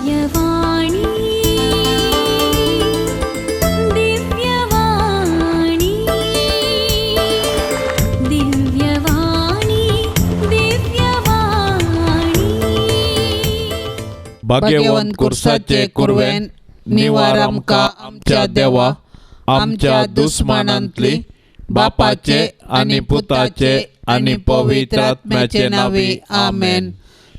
दिव्यवाणी, दिव्यवाणी, दिव्यवाणी, दिव्यवाणी. भाग्यवंत कुर्साचे कुरवेन निवार आमकां आमच्या देवा, आमच्या दुस्मानांतली, बापाचे आनी पुताचे आनी पवित्र आत्म्याचे नांवी, आमेन.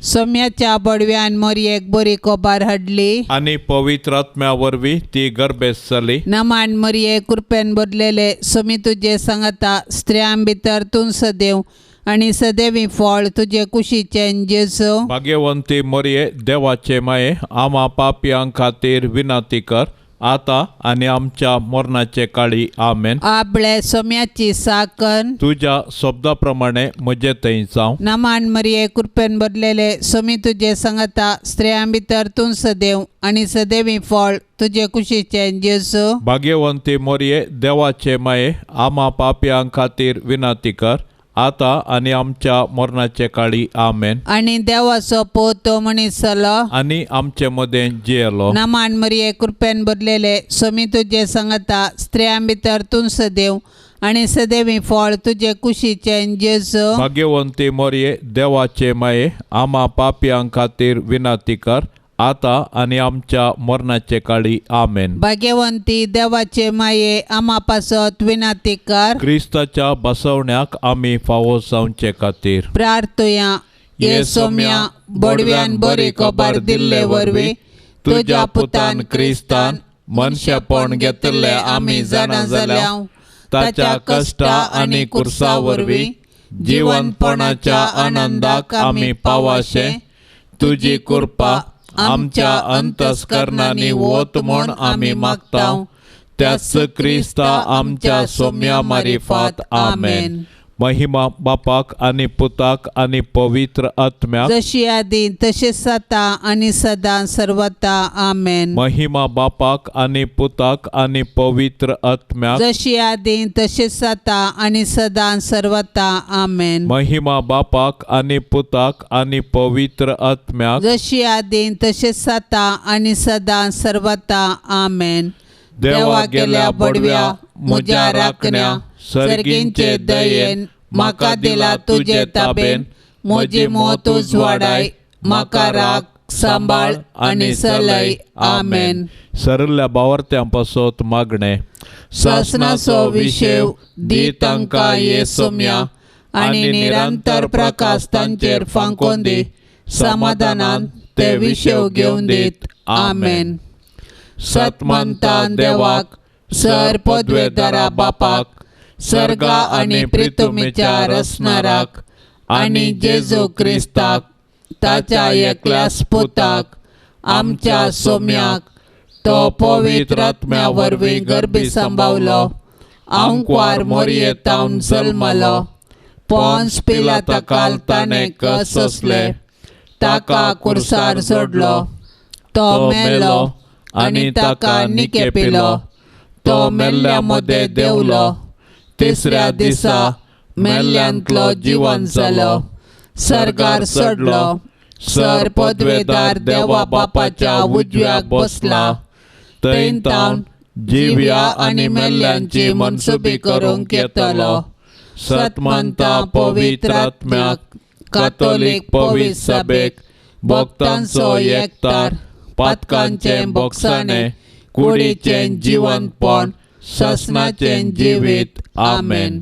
सोम्याच्या बडव्यान मोरयेक बरी कोबार हाडली. आनी पवित्र आत्म्या वरवीं ती गर्भेस्त जाली. नमान मोरये, कृपेन बदलेले, सोमी तुजे सांगता. स्त्रियां भितर तूं सदैव आनी सदैवी फळ तुजे कुशीचें जेजू. भाग्यवंती मोरये, देवाचे माये, आमा पापयां खातीर विनंती कर, आतां आनी आमच्या मरणाचे काळी, आमेन. आपले सोम्याची साकन. तुज्या शब्दा प्रमाणे म्हजे थंय जावं. नमान मरिये, कृपेन बदलेले, सोमी तुजे सांगता. स्त्रियां भितर तूं सदैव आनी सदैवी फळ तुजे कुशीचें जेजू. भाग्यवंती मोरये, देवाचे माये, आमा पापयां खातीर विनंती कर, आतां आनी आमच्या मरणाचे काळी, आमेन. आनी देवाचो पूत तो मनीस जालो. आनी आमचे मदें जियेलो. नमान मरिये, कृपेन बदलेले, सोमी तुजे सांगता. स्त्रियां भितर तूं सदैव आनी सदैवी फळ तुजे कुशीचें जेजू. भाग्यवंती मोरये, देवाचे माये, आमा पापयां खातीर विनंती कर, आतां आनी आमच्या मरणाचे काळी, आमेन. भाग्यवंती देवाचे माये, आमा पासत विनंती कर. क्रिस्ताच्या बसवण्याक आमी फावो जावचे खातीर प्रार्थुया. ये सोम्या, बडव्यान बरी खबर दिल्ले वरवीं तुज्या पुतान क्रिस्तान मनशेपण घेतिल्लें आमी जाणा जाल्या, ताच्या कश्टा आनी कुर्सा वरवीं जिवनपणाच्या आनंदाक आमी पावाशे तुजी कृपा आमच्या अंतस्करणांनी वत म्हूण आमी मागता, त्याच क्रिस्ता आमच्या सोम्या मारिफात, आमेन. महिमा बापाक आनी पुताक आनी पवित्र आत्म्याक, जशी आदी तशें आतां आनी सदां सर्वता, आमेन. महिमा बापाक आनी पुताक आनी पवित्र आत्म्याक, जशी आदी तशें आतां आनी सदां सर्वता, आमेन. महिमा बापाक आनी पुताक आनी पवित्र आत्म्याक, जशी आदी तशें आतां आनी सदां सर्वता, आमेन. देवा गेल्या बडव्या म्हज्या राखण्या, सर्गींचे दयेन म्हाका दिला तुजे ताबेन, म्हजी मोत उजवाडाय, म्हाका राख, सांबाळ आनी सलय, आमेन. सरल्या बावर्त्यां पासत मागणें. सासणाचो विशेव दी तांकां ये सोम्या, आनी निरंतर प्रकाश तांचेर फांकोन दी, समाधानान ते विशेव घेवन दीत, आमेन. सतमंता देवाक, सर पदवेदारा बापाक, सर्गा आनी प्रितुमीच्या रसणाराक, आनी जेजू क्रिस्ताक ताच्या एकल्याच पुताक, आमच्या सोम्याक, तो पवित्र आत्म्या वरवीं गर्भी सांबावलो, आंकवार मोरयेतावन जल्मलो, पोन्स पिलाता काल ताणें कस सोंसले, ताका कुर्सार सोडलो, तो मेलो आनी ताका निकेपिलो, तो मेल्ल्या मदें देंवलो, तिसऱ्या दिसा मेल्ल्यांतलो जिवन जालो, सर्गार चडलो, सर पदवेदार देवा बापाच्या उजव्याक बसला, थंय तावन जिव्या आनी मेल्ल्यांची मनसुबी करूंक येतलो. सतमंता पवित्र आत्म्याक, कातोलीक पवित्र सभेक, भक्तांचो एकतार, पातकांचें बोगसाणें, कुडीचें जिवनपण, सासणाचें जिवीत, आमेन.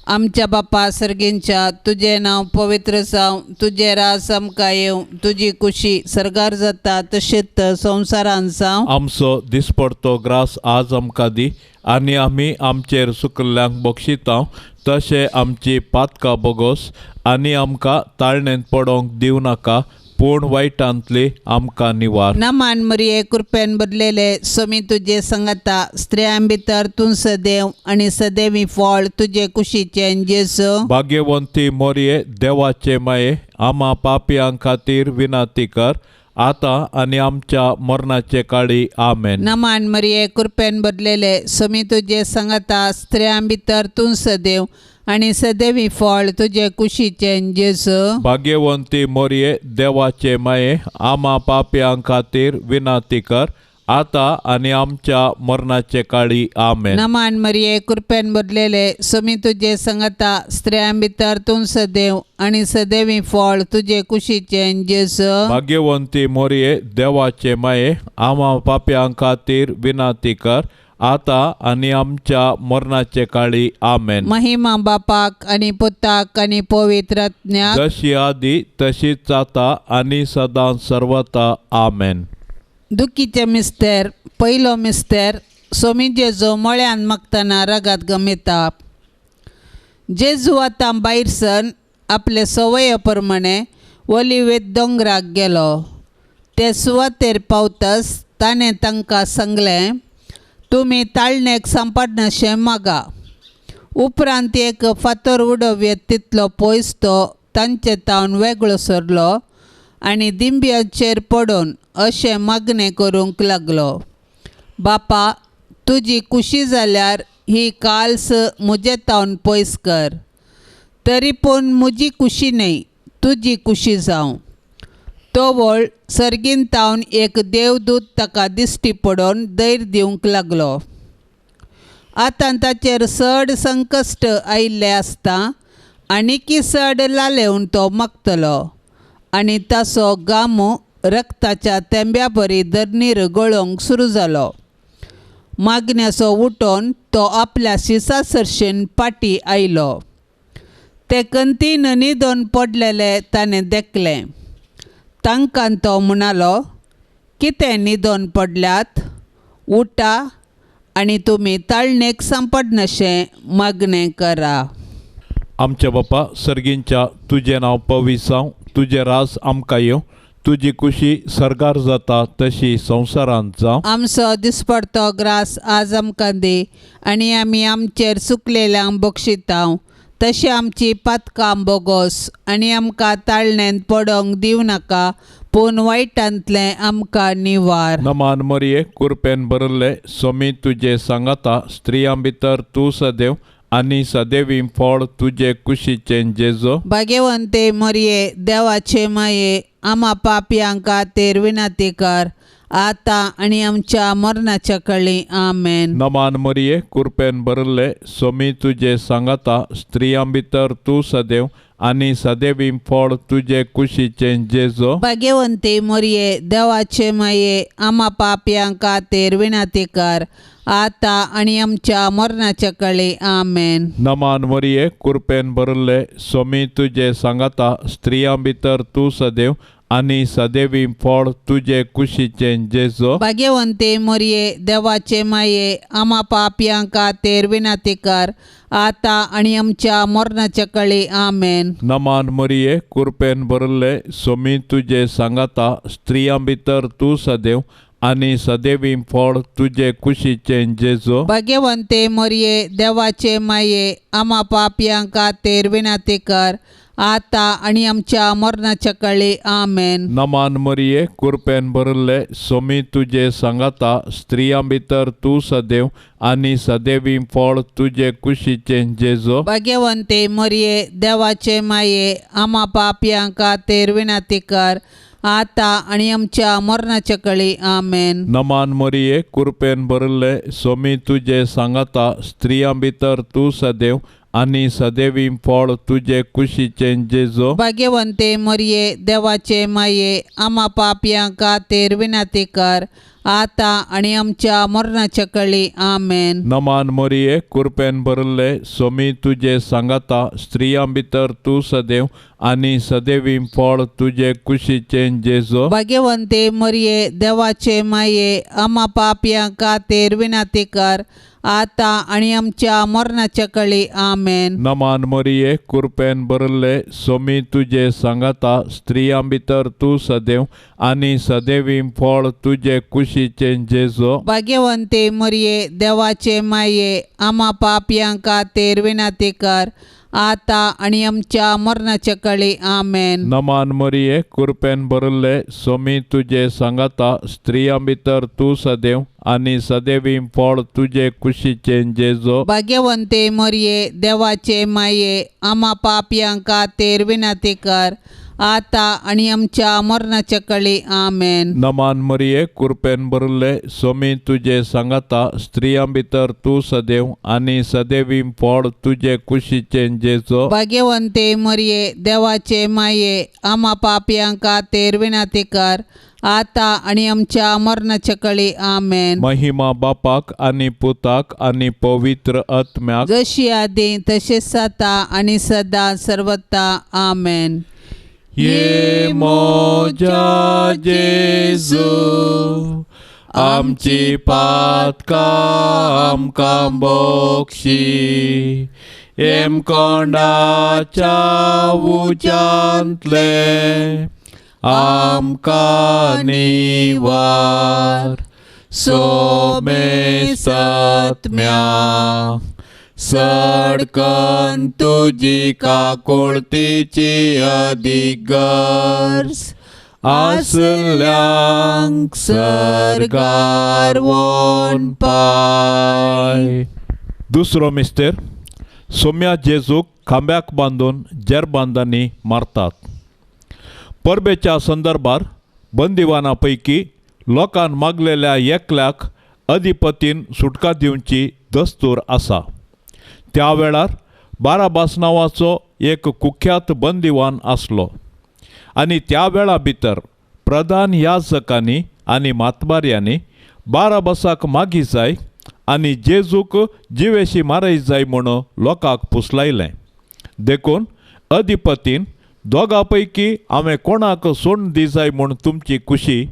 आमच्या बापा सर्गींच्या, तुजें नांव पवित्र जावं, तुजें राज आमकां येवं, तुजी कुशी सर्गार जाता तशेंच संवसारांत जावं. आमचो दिसपडतो ग्रास आज आमकां दी, आनी आमी आमचेर सुकल्ल्यांक बक्षिता तशें आमची पातकां बोगोस, आनी आमकां ताळणेंत पडोवंक दिवं नाका, पूण वायटांतली आमकां निवार. नमान मरिये, कृपेन बदलेले, सोमी तुजे संगता. स्त्रियां भितर तूं सदैव आनी सदैवी फळ तुजे कुशीचें जेजू. भाग्यवंती मोरये, देवाचे माये, आमा पापयां खातीर विनंती कर, आतां आनी आमच्या मरणाचे काळी. आमेन. नमान मरिये, कृपेन बदलेले, समी तुजे सांगाता, स्त्रियां भितर तूं सदैव आनी सदैवी फळ तुजे कुशीचें जेजू. भाग्यवंती मोरये, देवाचे माये, आमा पापयां खातीर विनंती कर, आतां आनी आमच्या मरणाचे काळी. आमेन. नमान मरिये, कृपेन बदलेले, समी तुजे सांगाता, स्त्रियां भितर तूं सदैव आनी सदैवी फळ तुजे कुशीचें जेजू. भाग्यवंती मोरये, देवाचे माये, आमा पापयां खातीर विनंती कर, आतां आनी आमच्या मरणाचे काळी. आमेन. महिमा बापाक आनी पुताक आनी पवित्र आत्म्याक, जशी आदी तशीच आतां आनी सदां सर्वता. आमेन. दुखीचे मिस्तेर. पयलो मिस्तेर. सोमी जेजू मळ्यान मागतना रगात गमेता. जेजू आतां भायर सर आपले संवये प्रमाणे ओलिवेत दोंगराक गेलो. ते सुवातेर पावतच ताणें तांकां सांगलें, तुमी ताळणेक सांपडनाशें मागा. उपरांत एक फातर उडोवयेत तितलो पयस तो तांचे तावन वेगळो सरलो आनी दिंब्याचेर पडून अशें मागणें करूंक लागलो, बापा, तुजी खुशी जाल्यार ही काल्स म्हजे तावन पयस कर, तरी पूण म्हजी खुशी न्हय, तुजी खुशी जावं. तो वळ सर्गीन तावन एक देवदूत ताका दिश्टी पडून धैर्य दिवंक लागलो. आतां ताचेर चड संकश्ट आयिल्लें आसता आनीकी चड लालेवन तो मागतलो आनी ताचो गामो रक्ताच्या तेंब्या बरी धरणीर गळोवंक सुरू जालो. मागण्याचो उठोन तो आपल्या शिसा सरशेन पाटी आयलो. ते कंतीन न्हिदोन पडलेले ताणें देखलें. तांकां तो म्हणालो, कितें न्हिदोन पडल्यात? उठा आनी तुमी ताळणेक सांपडनाशें मागणें करा. आमच्या बापा सर्गींच्या, तुजें नांव पवित्र जावं, तुजें राज आमकां येवं, तुजी खुशी सर्गार जाता तशी संवसारांत जावं. आमचो दिसपडतो ग्रास आज आमकां दी आनी आमी आमचेर चुकलेल्यांक बक्षितांव तशी आमची पातकां बोगोस आनी आमकां ताळणेंत पडोंक दिवं नाका, पूण वायटांतलें आमकां निवार. नमान मरिये, कुरपेन भरिल्ले, सोमी तुजे सांगाता, स्त्रियां भितर तूं सदैव आनी सदैवी फळ तुजे कुशीचें जेजो. भाग्यवंते मरिये, देवाचे माये, आमा पापयांक खातीर विनंती कर, आतां आनी आमच्या मरणाच्या कळी. आमेन. नमान मरिये, कुरपेन भरिल्ले, सोमी तुजे सांगाता, स्त्रियां भितर तूं सदैव आनी सदैवी फळ तुजे कुशीचें जेजो. भाग्यवंती मरिये, देवाचे माये, आमा पापयांक खातीर विनंती कर, आतां आनी आमच्या मरणाच्या कळी. आमेन. नमान मरिये, कुरपेन भरिल्ले, सोमी तुजे सांगाता, स्त्रियां भितर तूं सदैव आनी सदैवी फळ तुजे कुशीचें जेजो. भाग्यवंती मरिये, देवाचे माये, आमा पापयांक खातीर विनंती कर, आतां आनी आमच्या मरणाच्या कळी. आमेन. नमान मरिये, कुरपेन भरिल्ले, सोमी तुजे सांगाता, स्त्रियां भितर तूं सदैव आनी सदैवी फळ तुजे कुशीचें जेजो. भाग्यवंते मरिये, देवाचे माये, आमा पापयांक खातीर विनंती कर, आतां आनी आमच्या मरणाच्या कळी. आमेन. नमान मरिये, कुरपेन भरिल्ले, सोमी तुजे सांगाता, स्त्रियां भितर तूं सदैव आनी सदैवी फळ तुजे कुशीचें जेजो. भाग्यवंते मरिये, देवाचे माये, आमा पापयांक खातीर विनंती कर, आतां आनी आमच्या मरणाच्या कळी. आमेन. नमान मरिये, कुरपेन भरिल्ले, सोमी तुजे सांगाता, स्त्रियां भितर तूं सदैव आनी सदैवी फळ तुजे कुशीचें जेजो. भाग्यवंते मरिये, देवाचे माये, आमा पापयांक खातीर विनंती कर, आतां आनी आमच्या मरणाच्या कळी. आमेन. नमान मरिये, कुरपेन भरिल्ले, सोमी तुजे सांगाता, स्त्रियां भितर तूं सदैव आनी सदैवी फळ तुजे कुशीचें जेजो. भाग्यवंते मरिये, देवाचे माये, आमा पापयांक खातीर विनंती कर, आतां आनी आमच्या मरणाच्या कळी. आमेन. नमान मरिये, कुरपेन भरिल्ले, सोमी तुजे सांगाता, स्त्रियां भितर तूं सदैव आनी सदैवी फळ तुजे कुशीचें जेजो. भाग्यवंते मरिये, देवाचे माये, आमा पापयांक खातीर विनंती कर, आतां आनी आमच्या मरणाच्या काळी. आमेन. नमान मरिये, कुरपेन भरिल्ले, सोमी तुजे सांगाता, स्त्रियां भितर तूं सदैव आनी सदैवी फळ तुजे कुशीचें जेजो. भाग्यवंते मरिये, देवाचे माये, आमा पापयां खातीर विनंती कर, आतां आनी आमच्या मरणाच्या काळी. आमेन. नमान मरिये, कुरपेन भरिल्ले, सोमी तुजे सांगाता, स्त्रियां भितर तूं सदैव आनी सदैवी फळ तुजे कुशीचें जेजो. भाग्यवंते मरिये, देवाचे माये, आमा पापयां खातीर विनंती कर, आतां आनी आमच्या मरणाच्या काळी. आमेन. महिमा बापाक आनी पुताक आनी पवित्र आत्म्याक, जशी आदी तशेंच आतां आनी सदां सर्वता. आमेन. ये मोजा जेजू, आमची पातकां आमकां बक्षी, हेमकोंडाच्या उज्यांतले आमकां निवार, सोमे सत्म्या सडकन तुजी काकुळतीची अदीक गरज आसल्यांक सर्गार वोन पाय. दुसरो मिस्तेर. सोम्या जेजूक खांब्याक बांदून जेरबांदांनी मारतात. परबेच्या संदर्भार बंदिवाना पैकी लोकान मागलेल्या एकल्याक अधिपतीन सुटका दिवची दस्तूर आसा. त्या वेळार बाराबास नांवाचो एक कुख्यात बंदिवान आसलो आनी त्या वेळा भितर प्रधान याजकांनी आनी मातबारयांनी बाराबासाक मागी जाय आनी जेजूक जिवेशी मारय जाय म्हूण लोकांक पुसलायलें. देखून अधिपतीन दोगां पैकी हांवें कोणाक सोडून दी जाय म्हूण तुमची खुशी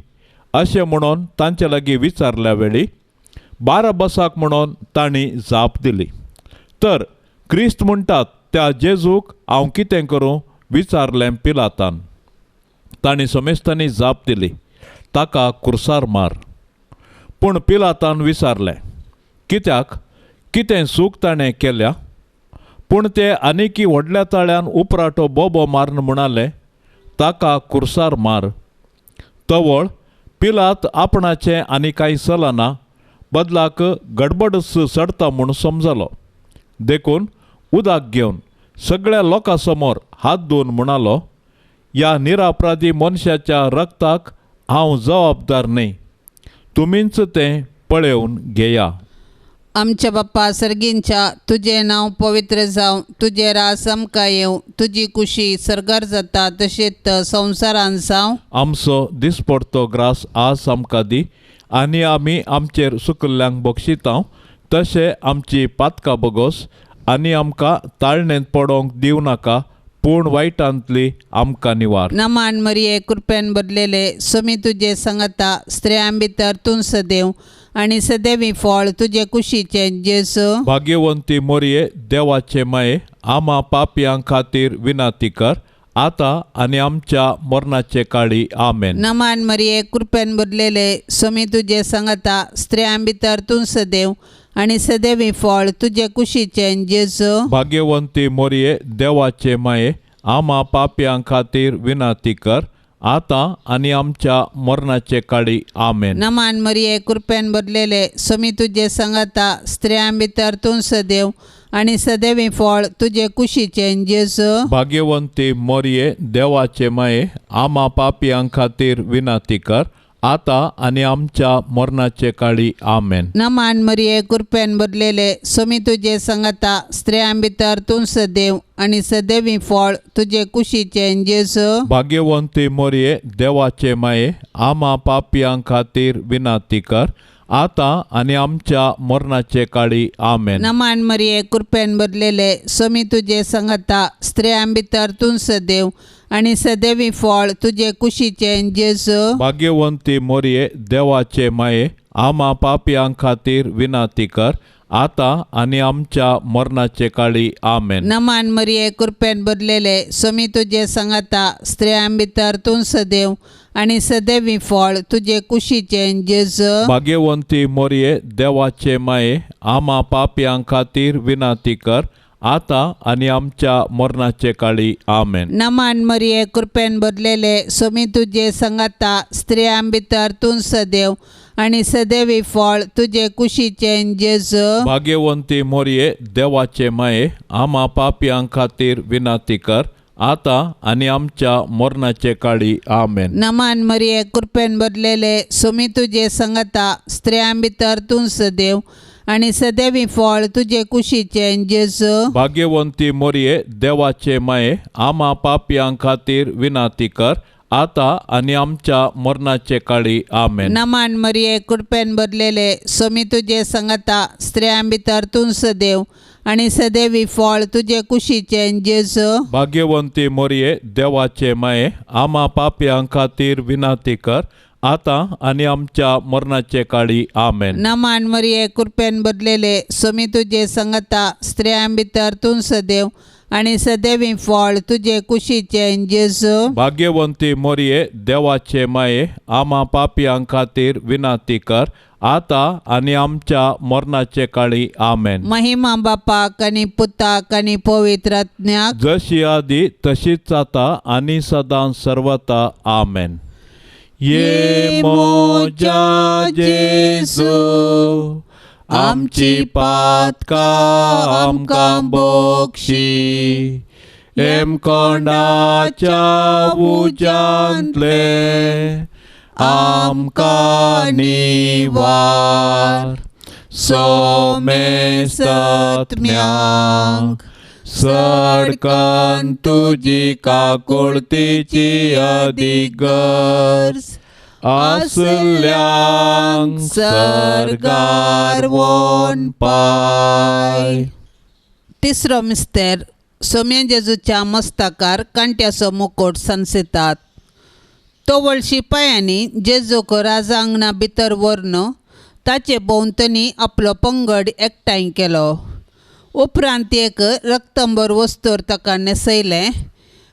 अशें म्हणून तांचे लागीं विचारल्या वेळी बाराबासाक म्हणून तांणी जाप दिली. तर क्रिस्त म्हणटात त्या जेजूक हांव कितें करूं विचारलें पिलातान. तांणी समेस्तांनी जाप दिली, ताका कुर्सार मार. पूण पिलातान विचारलें, कित्याक, कितें चूक ताणें केल्या? पूण ते आनीकी व्हडल्या ताळ्यान उपराटो बोबो मारून म्हणाले, ताका कुर्सार मार. तवळ पिलात आपणाचें आनी कांय चलना, बदलाक गडबडच चडता म्हूण समजलो. देखून उदक घेवन सगळ्या लोकां समोर हात धुवन म्हणालो, ह्या निरापराधी मनशाच्या रक्ताक हांव जबाबदार न्हय, तुमीच तें पळोवन घेया. आमच्या बाप्पा सर्गींच्या, तुजें नांव पवित्र जावं, तुजें रास आमकां येवं, तुजी कुशी सर्गार जाता तशेंच संवसारान जावं. आमचो दिसपडतो ग्रास आज आमकां दी आनी आमी आमचेर सुकल्ल्यांक बक्षितांव तशें आमची पातकां बगोस आनी आमकां ताळणेंत पडोवंक दिवं नाका, पूण वायटांतली आमकां निवार. नमान मरिये, कृपेन भरलेले, सोमी तुजे संगता, स्त्रियां भितर तूं सदैव आनी सदैवी फळ तुजे कुशीचें जेजू. भाग्यवंती मोरये, देवाचे माये, आमा पापयां खातीर विनंती कर, आतां आनी आमच्या मरणाचे काळी. आमेन. नमान मरिये, कृपेन भरलेले, सोमी तुजे संगता, स्त्रियां भितर तूं सदैव आनी सदैवी फळ तुजे कुशीचें जेजू. भाग्यवंती मोरये, देवाचे माये, आमा पापयां खातीर विनंती कर, आतां आनी आमच्या मरणाचे काळी. आमेन. नमान मरिये, कृपेन भरलेले, सोमी तुजे संगता, स्त्रियां भितर तूं सदैव आनी सदैवी फळ तुजे कुशीचें जेजू. भाग्यवंती मोरये, देवाचे माये, आमा पापयां खातीर विनंती कर, आतां आनी आमच्या मरणाचे काळी. आमेन. नमान मरिये, कृपेन भरलेले, सोमी तुजे संगता, स्त्रियां भितर तूं सदैव आनी सदैवी फळ तुजे कुशीचें जेजू. भाग्यवंती मोरये, देवाचे माये, आमा पापयां खातीर विनंती कर, आतां आनी आमच्या मरणाचे काळी. आमेन. नमान मरिये, कृपेन भरलेले, सोमी तुजे संगता, स्त्रियां भितर तूं सदैव आनी सदैवी फळ तुजे कुशीचें जेजू. भाग्यवंती मोरये, देवाचे माये, आमा पापयां खातीर विनंती कर, आतां आनी आमच्या मरणाचे काळी. आमेन. नमान मरिये, कृपेन भरलेले, सोमी तुजे संगता, स्त्रियां भितर तूं सदैव आनी सदैवी फळ तुजे कुशीचें जेजू. भाग्यवंती मोरये, देवाचे माये, आमा पापयां खातीर विनंती कर, आतां आनी आमच्या मरणाचे काळी. आमेन. नमान मरिये कृपेन भरलेले सोमी तुजे संगाता, स्त्रियां भितर तूं सदैव आनी सदैवी फळ तुजे कुशीचें जेजू. भाग्यवंती मोरये देवाचे माये, आमा पापयां खातीर विनंती कर आतां आनी आमच्या मरणाचे काळी. आमेन. नमान मरिये कृपेन भरलेले सोमी तुजे संगाता, स्त्रियां भितर तूं सदैव आनी सदैवी फळ तुजे कुशीचें जेजू. भाग्यवंती मोरये देवाचे माये, आमा पापयां खातीर विनंती कर आतां आनी आमच्या मरणाचे काळी. आमेन. नमान मरिये कृपेन भरलेले सोमी तुजे संगाता, स्त्रियां भितर तूं सदैव आनी सदैवी फळ तुजे कुशीचें जेजू. भाग्यवंती मोरये देवाचे माये, आमा पापयां खातीर विनंती कर आतां आनी आमच्या मरणाचे काळी. आमेन. नमान मरिये कृपेन भरलेले सोमी तुजे संगाता, स्त्रियां भितर तूं सदैव आनी सदैवी फळ तुजे कुशीचें जेजू. भाग्यवंती मोरये देवाचे माये, आमा पापयां खातीर विनंती कर आतां आनी आमच्या मरणाचे काळी. आमेन. महिमा बापाक आनी पुताक आनी पवित्र आत्म्याक, जशी आदी तशीच आतां आनी सदां सर्वता. आमेन. ये मोजा जेजू, आमची पातकां आमकां बक्षी, हेमकोंडाच्या उज्यांतले आमकां निवार, सोमेस्तत्म्यांक सडकन तुजी काकुळतीची अदीक गरज आसल्यांक सर्गार वोन पाय. तिसरो मिस्तेर सोम्या जेजूच्या मस्तकार कांट्याचो मुकोट सांसतात. तोवळ शिपायांनी जेजूक राजांगणा भितर व्हरून ताचे भोंवतणी आपलो पंगड एकठांय केलो. उपरांत एक रक्तंबर वस्तूर ताका न्हेसयलें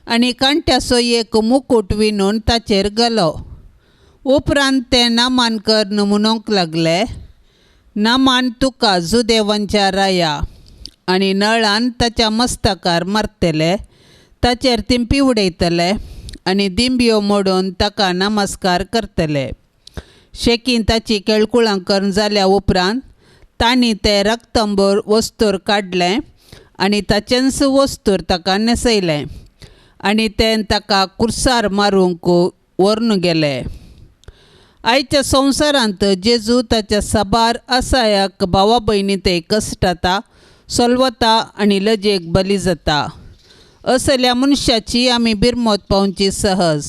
आनी कांट्याचो एक मुकूट विणून ताचेर घालो. उपरांत ते नामान करून म्हणूंक लागले, नामान तुका जुदेवांच्या राया, आनी नळान ताच्या मस्तकार मारतले, ताचेर तिंपी उडयतले आनी दिंब्यो मोडून ताका नमस्कार करतले. शेकीन ताची केळकुळां करून जाल्या उपरांत तांणी तें रक्तंबर वस्तूर काडलें आनी ताचेंच वस्तूर ताका न्हेसयलें आनी तें ताका कुर्सार मारूंक व्हरून गेले. आयच्या संवसारांत जेजू ताच्या साबार असायाक भावा भयणी ते कश्टाता, सोलवता आनी लजेक बली जाता. असल्या मनशाची आमी बिरमत पावची सहज,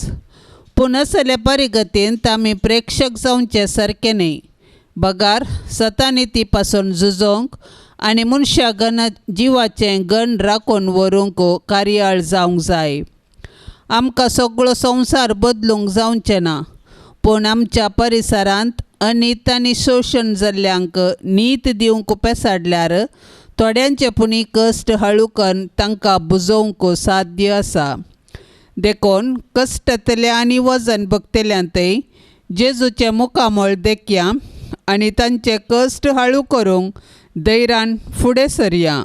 पूण असल्या परिगतींत आमी प्रेक्षक जावचे सारकें न्ही, बगार सतानिती पासून झुजोवंक आनी मनशा गण जिवाचें गण राखून व्हरूंक कार्याळ जावंक जाय. आमकां सगळो संवसार बदलूंक जावचें ना, पूण आमच्या परिसरांत अनीत आनी शोशण जाल्ल्यांक नीत दिवंक पेसाडल्यार थोड्यांचे पुणी कश्ट हळू करून तांकां बुजोवंक साध्य आसा. देखून कश्टांतल्या आनी वजन बगतल्यांतय जेजूचें मुखामळ देखया आनी तांचे कश्ट हळू करूंक धैर्यान फुडें सरया.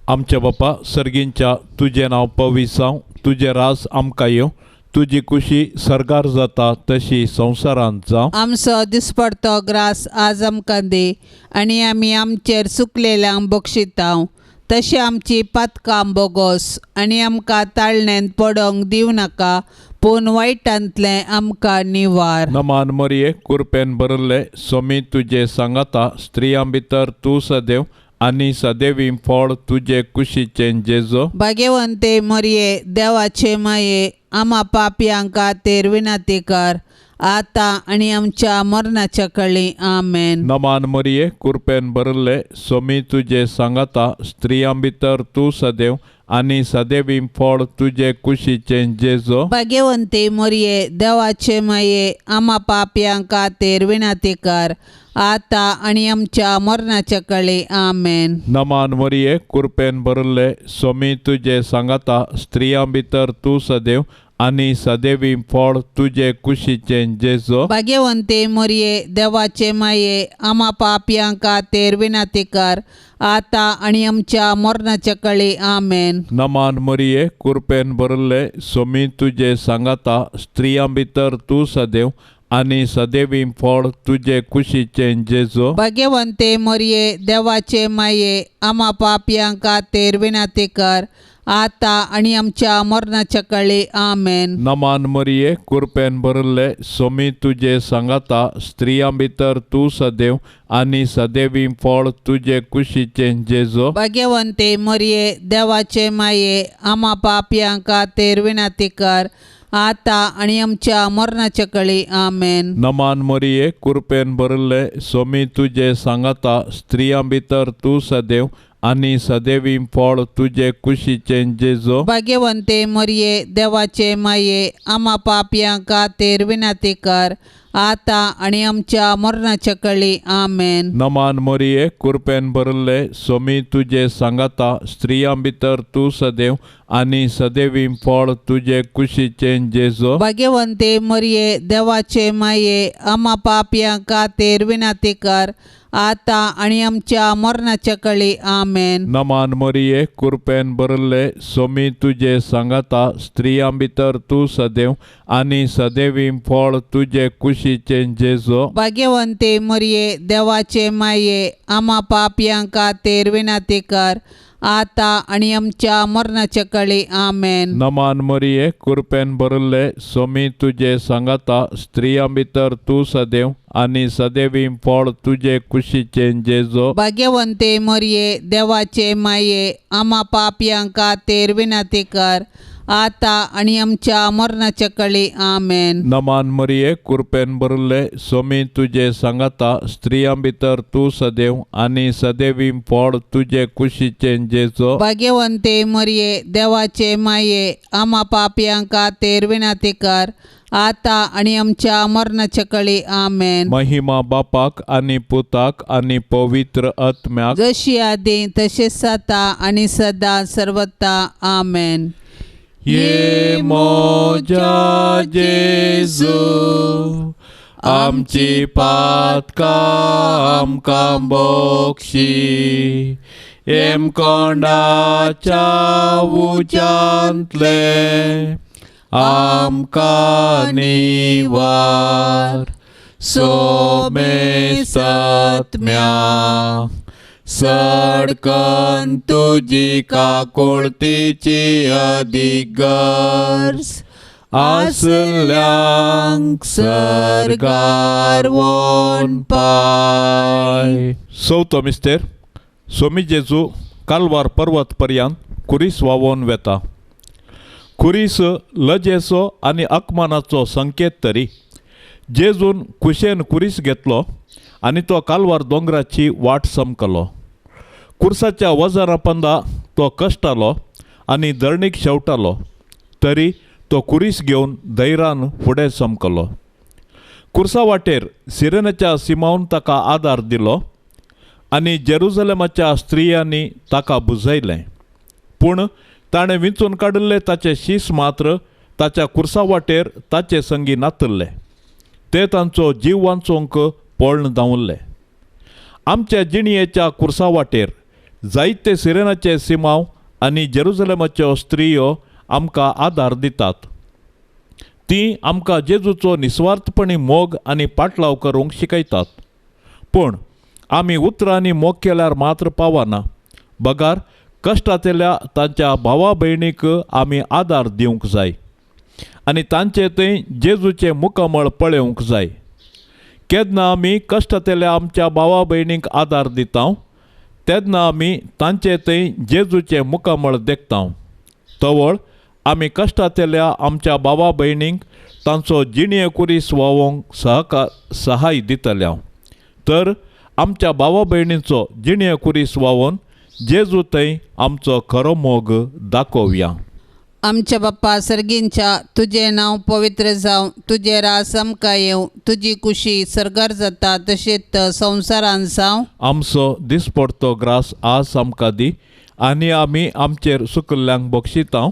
आमच्या बापा सर्गींच्या, तुजें नांव पवित्र जावं, तुजें राज आमकां येवं, तुजी कुशी सर्गार जाता तशी संवसारांत जावं. आमचो दिसपडतो ग्रास आज आमकां दी आनी आमी आमचेर चुकलेल्यांक बक्षितांव तशें आमची पातकां बोगोस आनी आमकां ताळणेंत पडोंक दिवं नाका, पूण वायटांतलें आमकां निवार. नमान मरिये कुरपेन भरिल्ले सोमी तुजे सांगाता, स्त्रियां भितर तूं सदैव आनी सदैवी फळ तुजे कुशीचें जेजो. भाग्यवंते मरिये देवाचे माये, आमा पापयांक खातीर विनंती कर आतां आनी आमच्या मरणाच्या कळी. आमेन. नमान मरिये कुरपेन भरिल्ले सोमी तुजे सांगाता, स्त्रियां भितर तूं सदैव आनी सदैवी फळ तुजे कुशीचें जेजो. भाग्यवंती मरिये देवाचे माये, आमा पापयांक खातीर विनंती कर आतां आनी आमच्या मरणाच्या कळी. आमेन. नमान मरिये कुरपेन भरिल्ले सोमी तुजे सांगाता, स्त्रियां भितर तूं सदैव आनी सदेवी फळ तुजे कुशीचें जेजो. भाग्यवंते मोरये देवाचे माये आमा पापयां खातीर विनंती कर आतां आनी आमच्या मरणाच्या कळी. आमेन. नमान मरिये, कुरपेन भरिल्ले, सोमी तुजे सांगाता, स्त्रियां भितर तूं सदैव आनी सदैवी फळ तुजे कुशीचें जेजो. भाग्यवंते मोरये देवाचे माये आमा पापयां खातीर विनंती कर आतां आनी आमच्या मरणाच्या कळी. आमेन. नमान मरिये, कुरपेन भरिल्ले, सोमी तुजे सांगाता, स्त्रियां भितर तूं सदैव आनी सदैवी फळ तुजे कुशीचें जेजो. भाग्यवंते मोरये देवाचे माये आमा पापयां खातीर विनंती कर आतां आनी आमच्या मरणाच्या कळी. आमेन. नमान मरिये, कुरपेन भरिल्ले, सोमी तुजे सांगाता, स्त्रियां भितर तूं सदैव आनी सदैवी फळ तुजे कुशीचें जेजो. भाग्यवंते मोरये देवाचे माये आमा पापयां खातीर विनंती कर आतां आनी आमच्या मरणाच्या कळी. आमेन. नमान मरिये, कुरपेन भरिल्ले, सोमी तुजे सांगाता, स्त्रियां भितर तूं सदैव आनी सदैवी फळ तुजे कुशीचें जेजो. भाग्यवंते मोरये देवाचे माये आमा पापयां खातीर विनंती कर आतां आनी आमच्या मरणाच्या कळी. आमेन. नमान मरिये, कुरपेन भरिल्ले, सोमी तुजे सांगाता, स्त्रियां भितर तूं सदैव आनी सदैवी फळ तुजे कुशीचें जेजो. भाग्यवंते मोरये देवाचे माये आमा पापयां खातीर विनंती कर आतां आनी आमच्या मरणाच्या कळी. आमेन. नमान मरिये, कुरपेन भरिल्ले, सोमी तुजे सांगाता, स्त्रियां भितर तूं सदैव आनी सदैवी फळ तुजे कुशीचें जेजो. भाग्यवंते मोरये देवाचे माये आमा पापयां खातीर विनंती कर आतां आनी आमच्या मरणाच्या कळी. आमेन. नमान मरिये, कुरपेन भरिल्ले, सोमी तुजे सांगाता, स्त्रियां भितर तूं सदैव आनी सदैवी फळ तुजे कुशीचें जेजो. भाग्यवंते मोरये देवाचे माये आमा पापयां खातीर विनंती कर आतां आनी आमच्या मरणाच्या कळी. आमेन. महिमा बापाक आनी पुताक आनी पवित्र आत्म्याक, जशी आदी तशेंच आतां आनी सदां सर्वता. आमेन. ये मोजा जेजू आमची पातकां आमकां बक्षी, हेमकोंडाच्या उज्यांतले आमकां निवार, सोमे सत्म्या सडकन तुजी काकुळतीची अदीक गरज आसल्यांक सर्गार वोन पाय. चवथो मिस्तेर. सोमी जेजू कालवार पर्वत पर्यंत कुरीस व्हांवोन वेता. कुरीस लजेचो आनी अपमानाचो संकेत तरी जेजून कुशेन कुरीस घेतलो आनी तो कालवार दोंगराची वाट समकलो. कुर्साच्या वजरा पंदा तो कश्टालो आनी धरणीक शेवटालो, तरी तो कुरीस घेवन धैर्यान फुडें समकलो. कुर्सा वाटेर सिरेनाच्या सिमावन ताका आदार दिलो आनी जेरुजलेमाच्या स्त्रियांनी ताका बुजयलें. पूण ताणें विंचून काडिल्ले ताचे शीस मात्र ताच्या कुर्सा वाटेर ताचे संगी नातल्ले, ते तांचो जीव वांचोवंक पळण धांवल्ले. आमच्या जिणयेच्या कुर्सा वाटेर जायते सिरेनाचे सिमाव आनी जेरुजलेमाच्यो स्त्रियो आमकां आदार दितात. तीं आमकां जेजूचो निस्वार्थपणी मोग आनी पाटलाव करूंक शिकयतात. पूण आमी उतरांनी मोग केल्यार मात्र पावना, बगार कश्टांतल्या तांच्या भावा भयणीक आमी आदार दिवंक जाय आनी तांचे थंय जेजूचें मुखामळ पळोवंक जाय. केन्ना आमी कश्टांतल्या आमच्या भावा भयणीक आदार दिता तेन्ना आमी तांचे थंय जेजूचें मुखामळ देखता. तवळ आमी कश्टांतल्या आमच्या भावा भयणींक तांचो जिणये कुरीस व्हांवोंक सहाय दितल्या. तर आमच्या भावा भयणींचो जिणये कुरीस व्हांवोन जेजू थंय आमचो खरो मोग दाखोवया. आमच्या बाप्पा सर्गींच्या तुजें नांव पवित्र जावं, तुजें राज आमकां येवं, तुजी कुशी सर्गार जाता तशेंच संवसारान जावं. आमचो दिसपडतो ग्रास आज आमकां दी आनी आमी आमचेर सुकल्ल्यांक बक्षिता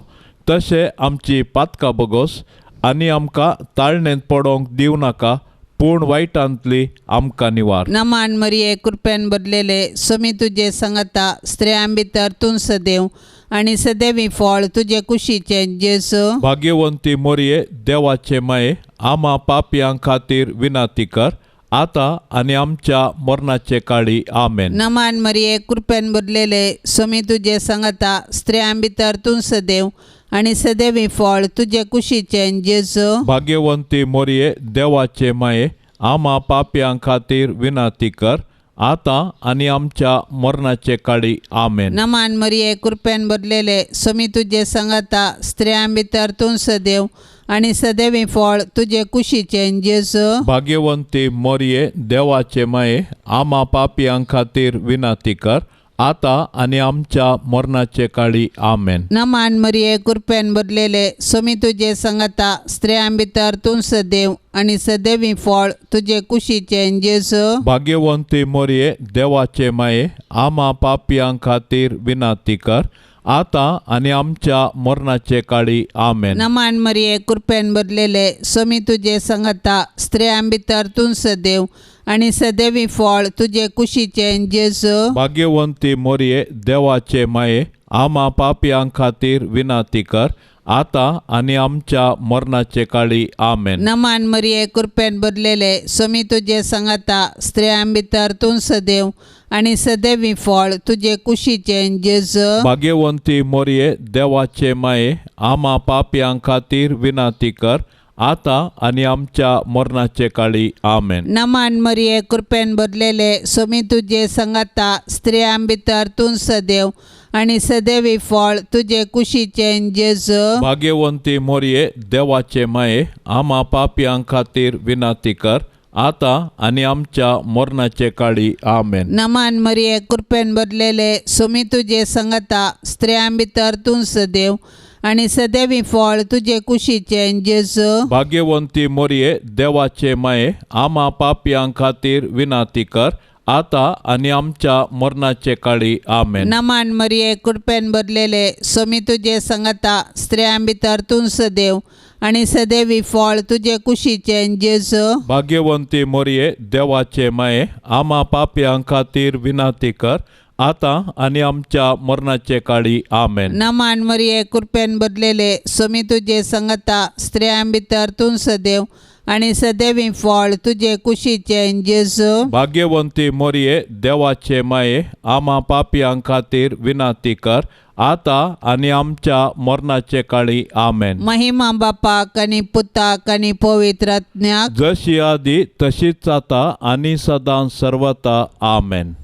तशें आमची पातकां बोगोस आनी आमकां ताळणेंत पडोंक दिवं नाका पूण वायटांतली आमकां निवार. नमान मरिये कृपेन भरलेले सोमी तुजे संगता स्त्रियां भितर तूं सदैव आनी सदैवी फळ तुजे कुशीचें जेजू. भाग्यवंती मोरये देवाचे माये आमा पापयां खातीर विनंती कर आतां आनी आमच्या मरणाचे काळी. आमेन. नमान मरिये कृपेन भरलेले सोमी तुजे संगता स्त्रियां भितर तूं सदैव आनी सदैवी फळ तुजे कुशीचें जेजू. भाग्यवंती मोरये देवाचे माये आमा पापयां खातीर विनंती कर आतां आनी आमच्या मरणाचे काळी. आमेन. नमान मरिये कृपेन भरलेले सोमी तुजे संगता स्त्रियां भितर तूं सदैव आनी सदैवी फळ तुजे कुशीचें जेजू. भाग्यवंती मोरये देवाचे माये आमा पापयां खातीर विनंती कर आतां आनी आमच्या मरणाचे काळी. आमेन. नमान मरिये कृपेन भरलेले सोमी तुजे संगता स्त्रियां भितर तूं सदैव आनी सदैवी फळ तुजे कुशीचें जेजू. भाग्यवंती मोरये देवाचे माये आमा पापयां खातीर विनंती कर आतां आनी आमच्या मरणाचे काळी. आमेन. नमान मरिये कृपेन भरलेले सोमी तुजे संगता स्त्रियां भितर तूं सदैव आनी सदैवी फळ तुजे कुशीचें जेजू. भाग्यवंती मोरये देवाचे माये आमा पापयां खातीर विनंती कर आतां आनी आमच्या मरणाचे काळी. आमेन. नमान मरिये कृपेन भरलेले सोमी तुजे संगता स्त्रियां भितर तूं सदैव आनी सदैवी फळ तुजे कुशीचें जेजू. भाग्यवंती मोरये देवाचे माये आमा पापयां खातीर विनंती कर आतां आनी आमच्या मरणाचे काळी. आमेन. नमान मरिये कृपेन भरलेले सोमी तुजे संगता स्त्रियां भितर तूं सदैव आनी सदैवी फळ तुजे कुशीचें जेजू. भाग्यवंती मोरये देवाचे माये आमा पापयां खातीर विनंती कर आतां आनी आमच्या मरणाचे काळी. आमेन. नमान मरिये कृपेन भरलेले सोमी तुजे संगता स्त्रियां भितर तूं सदैव आनी सदैवी फळ तुजे कुशीचें जेजू. भाग्यवंती मोरये देवाचे माये आमा पापयां खातीर विनंती कर आतां आनी आमच्या मरणाचे काळी. आमेन. नमान मरिये कृपेन भरलेले सोमी तुजे संगता स्त्रियां भितर तूं सदैव आनी सदैवी फळ तुजे कुशीचें जेजू. भाग्यवंती मोरये देवाचे माये आमा पापयां खातीर विनंती कर आतां आनी आमच्या मरणाचे काळी. आमेन. नमान मरिये कृपेन भरलेले सोमी तुजे संगता स्त्रियां भितर तूं सदैव आनी सदैवी फळ तुजे कुशीचें जेजू. भाग्यवंती मोरये देवाचे माये आमा पापयां खातीर विनंती कर आतां आनी आमच्या मरणाचे काळी. आमेन. महिमा बापाक आनी पुताक आनी पवित्र आत्म्याक, जशी आदी तशीच आतां आनी सदां सर्वता. आमेन.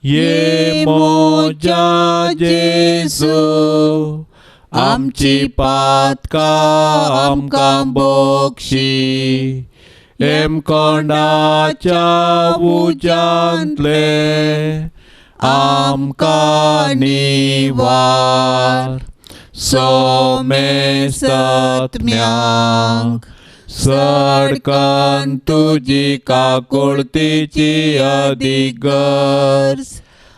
ये मोजा जेजू आमची पातकां आमकां बोक्षी एमकोंडाच्या उज्यांतले आमकां निवार सोमेस्तत्म्यांक सडकन तुजी काकुळतीची अधिगर्ज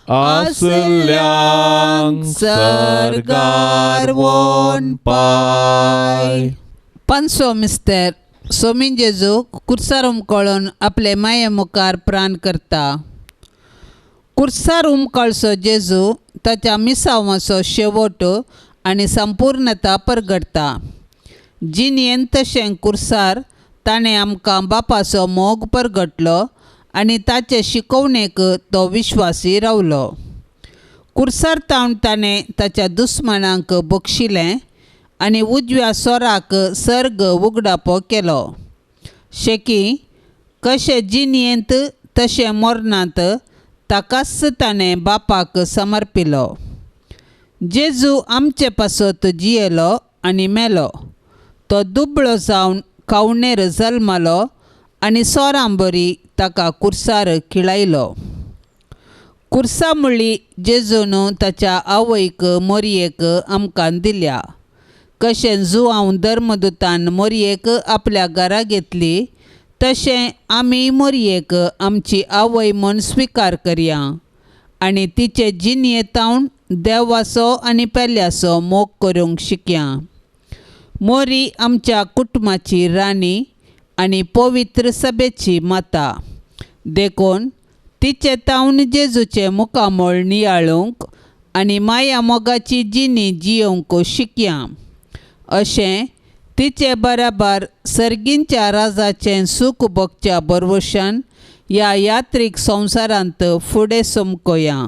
आसल्यांक सर्गार वोन पाय. पांचवो मिस्तेर सोमीन जेजू कुर्सार उमकळून आपले माये मुखार प्राण करता. कुर्सार उमकळसो जेजू ताच्या मिसांवाचो शेवट आनी संपूर्णता परगटता. जिणेंत तशें कुर्सार ताणें आमकां बापाचो मोग परगटलो आनी ताचे शिकोवणेक तो विश्वासी रावलो. कुर्सार तावन ताणें ताच्या दुस्मानांक बक्षिलें आनी उजव्या सोराक सर्ग उगडापो केलो. शेकी कशें जिणेंत तशें मरणांत ताकाच ताणें बापाक समर्पिलो. जेजू आमचे पासत जियेलो आनी मेलो. तो दुबळो जावन खावणेर जल्मलो आनी सोरां बरी ताका कुर्सार खिळायलो. कुर्सा म्हणली जेजून ताच्या आवयक मोरयेक आमकां दिल्या. कशें जुआंव धर्मदूतान मोरयेक आपल्या घरा घेतली तशें आमी मोरयेक आमची आवय म्हूण स्विकार करया आनी तिचे जिणेंतावन देवाचो आनी पेल्याचो मोग करूंक शिकया. मोरी आमच्या कुटुंबाची राणी आनी पवित्र सभेची माता, देखून तिचे तावन जेजूचें मुखामळ नियाळूंक आनी माया मोगाची जिणी जियोवंक शिकया. अशें तिचे बराबर सर्गींच्या राजाचें सूख भोगच्या बरवशान ह्या यात्रीक संवसारांत फुडें समकोया.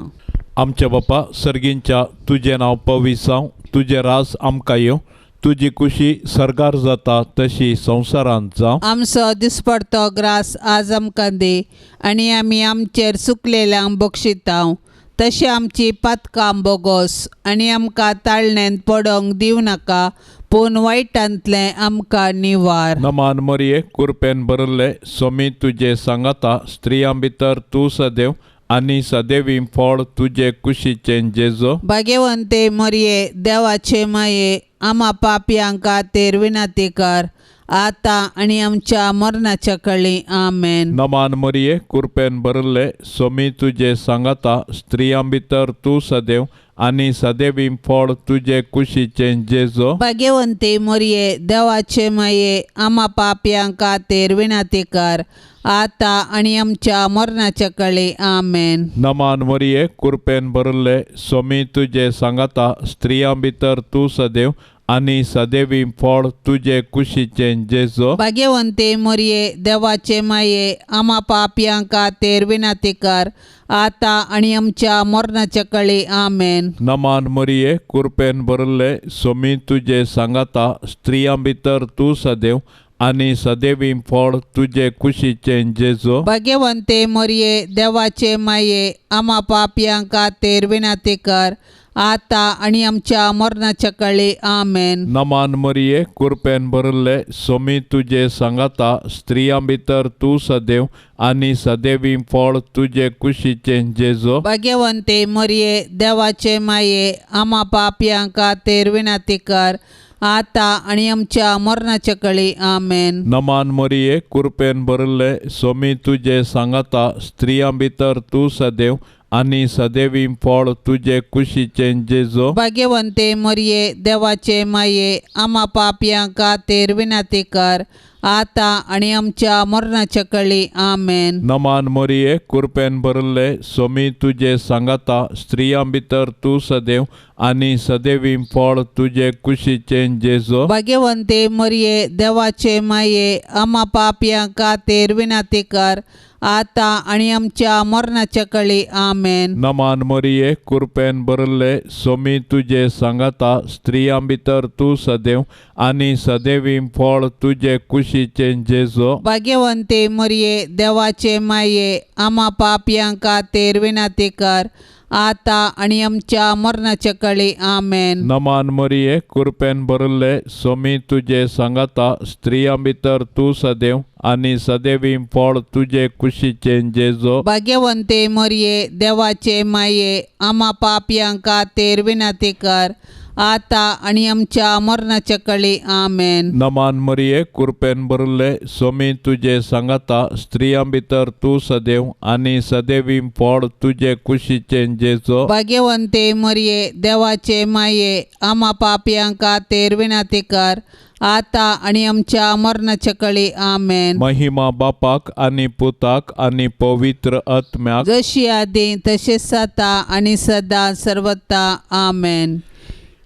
आमच्या बापा सर्गींच्या, तुजें नांव पवित्र जावं, तुजें राज आमकां येवं, तुजी कुशी सर्गार जाता तशी संवसारांत जावं. आमचो दिसपडतो ग्रास आज आमकां दी आनी आमी आमचेर चुकलेल्यांक बक्षितां तशें आमची पातकां बोगोस आनी आमकां ताळण्यांत पडोंक दिवं नाका, पूण वायटांतलें आमकां निवार. नमान मरिये, कुरपेन भरिल्ले, सोमी तुजे सांगाता, स्त्रियां भितर तूं सदैव आनी सदैवी फळ तुजे कुशीचें जेजो. भाग्यवंते मरिये, देवाचे माये, आमा पापयांक खातीर विनंती कर आतां आनी आमच्या मरणाच्या कळी. आमेन. नमान मरिये, कुरपेन भरिल्ले, सोमी तुजे सांगाता, स्त्रियां भितर तूं सदैव आनी सदैवी फळ तुजे कुशीचें जेजो. भाग्यवंती मरिये, देवाचे माये, आमा पापयांक खातीर विनंती कर आतां आनी आमच्या मरणाच्या कळी. आमेन. नमान मरिये, कुरपेन भरिल्ले, सोमी तुजे सांगाता, स्त्रियां भितर तूं सदैव आनी सदैवी फळ तुजे कुशीचें जेजो. भाग्यवंती मरिये, देवाचे माये, आमा पापयांक खातीर विनंती कर आतां आनी आमच्या मरणाच्या कळी. आमेन. नमान मरिये, कुरपेन भरिल्ले, सोमी तुजे सांगाता, स्त्रियां भितर तूं सदैव आनी सदैवी फळ तुजे कुशीचें जेजो. भाग्यवंते मरिये, देवाचे माये, आमा पापयांक खातीर विनंती कर आतां आनी आमच्या मरणाच्या कळी. आमेन. नमान मरिये, कुरपेन भरिल्ले, सोमी तुजे सांगाता, स्त्रियां भितर तूं सदैव आनी सदैवी फळ तुजे कुशीचें जेजो. भाग्यवंते मरिये, देवाचे माये, आमा पापयांक खातीर विनंती कर आतां आनी आमच्या मरणाच्या कळी. आमेन. नमान मरिये, कुरपेन भरिल्ले, सोमी तुजे सांगाता, स्त्रियां भितर तूं सदैव आनी सदैवी फळ तुजे कुशीचें जेजो. भाग्यवंते मरिये, देवाचे माये, आमा पापयांक खातीर विनंती कर आतां आनी आमच्या मरणाच्या कळी. आमेन. नमान मरिये, कुरपेन भरिल्ले, सोमी तुजे सांगाता, स्त्रियां भितर तूं सदैव आनी सदैवी फळ तुजे कुशीचें जेजो. भाग्यवंते मरिये, देवाचे माये, आमा पापयांक खातीर विनंती कर आतां आनी आमच्या मरणाच्या कळी. आमेन. नमान मरिये, कुरपेन भरिल्ले, सोमी तुजे सांगाता, स्त्रियां भितर तूं सदैव आनी सदैवी फळ तुजे कुशीचें जेजो. भाग्यवंते मरिये, देवाचे माये, आमा पापयांक खातीर विनंती कर आतां आनी आमच्या मरणाच्या कळी. आमेन. नमान मरिये, कुरपेन भरिल्ले, सोमी तुजे सांगाता, स्त्रियां भितर तूं सदैव आनी सदैवी फळ तुजे कुशीचें जेजो. भाग्यवंते मरिये, देवाचे माये, आमा पापयांक खातीर विनंती कर आतां आनी आमच्या मरणाच्या कळी. आमेन. नमान मरिये, कुरपेन भरिल्ले, सोमी तुजे सांगाता, स्त्रियां भितर तूं सदैव आनी सदैवी फळ तुजे कुशीचें जेजो. भाग्यवंते मरिये, देवाचे माये, आमा पापयांक खातीर विनंती कर आतां आनी आमच्या मरणाच्या कळी. आमेन. महिमा बापाक आनी पुताक आनी पवित्र आत्म्याक, जशी आदी तशेंच आतां आनी सदां सर्वता. आमेन.